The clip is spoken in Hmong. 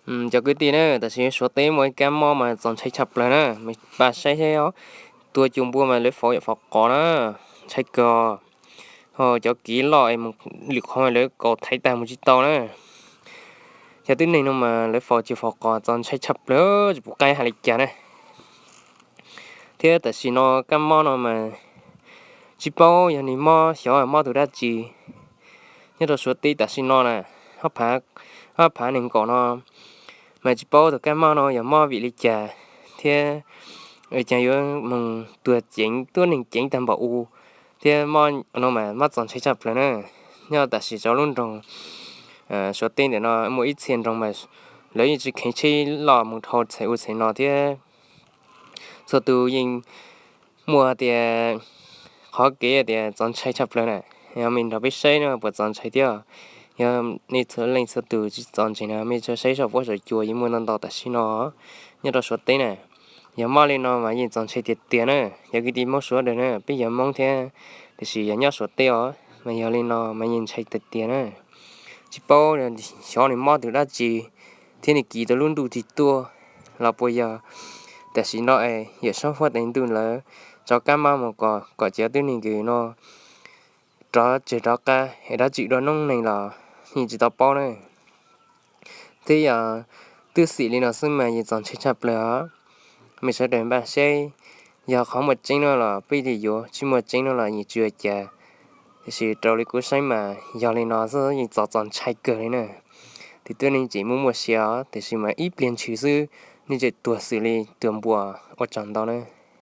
Cov kwv tij na, tam sim Suav teb muaj ib kab mob mas txaus ntshai tshaj plaws na, pab saib saib os. Tua cua npua mas lawv faus yam faus qos na, ntshai kawg. Ho cov kiv loj es mus lwm qhov lawv kaus thaiv tag mus tsis tau na. Cov tib neeg no mas lawv faus cua faus qos txaus ntshai tshaj plaws, tsis pom qab hais li cas na. Thiab tam sim no kab mob no mas tsis paub yog nws mob xyov mob tus dab tsi. Nyob rau Suav teb tam sim no na, ob phav, ob phav nees nkaum no mas tsis paub tus kab mob no yog mob vim li cas thiab cas yuav mus tuag ceev tuab neeg ceev tag npaum u, thiab mob no mas mob txaus ntshai tshaj plaws na. Nyob tam sim rau lub nroog Suav teb ntawm no muaj ib txhia nroog mas lawv yeej tsis kheev tsheb los mus dhau txhais u txhais no thiab. Txhua tus yeej muaj tias qhov kev tias txaus ntshai tshaj plaws na. Yog mej nrog peb saib no puas txaus ntshai thiab. Yog nej txhua leej txhua tus tsis txaus ntshai no mej tsuas saib saum fuab saum cua yeej muaj ntau ntau tam sim no nyob rau Suav teb na. Yog mob li no mas yeej txaus ntshai tiag tiag na. Yog kwv tij Hmoob sawv daws na, peb yog Hmoob thiab, tiam sis yog nyob Suav teb os mas yog li no mas yeej ntshai tiag tiag na. Tsis paub xyov nws mob tus dab tsi thiab nws kiv tau lub ntuj twg tuaj los puas yog tam sim no es yawm saub huab tais ntuj lawv tso kab mob mus kom, kom cov tib neeg kws no rov tseg rov qab es rov tsim dua noob neeg los yeej tsis tau paub na. Thiab yog twb xim li no xwb mas yeej txaus ntshai tshaj plaws os. Mej sawv daws npaj saib, yog qhov muaj tseeb no los peb thiaj yuav, tsis muaj tseeb no los yeej tsis ua cas. Tiam sis raws li kuv saib mas yog li no xwb yeej txaus txaus ntshai kawg li na. Tus tib neeg tseem muaj muaj sia os, tiam sis mas ib pliag ntshis xwb nej tseem tuag xws li tuag npua ua tsaug ntau na.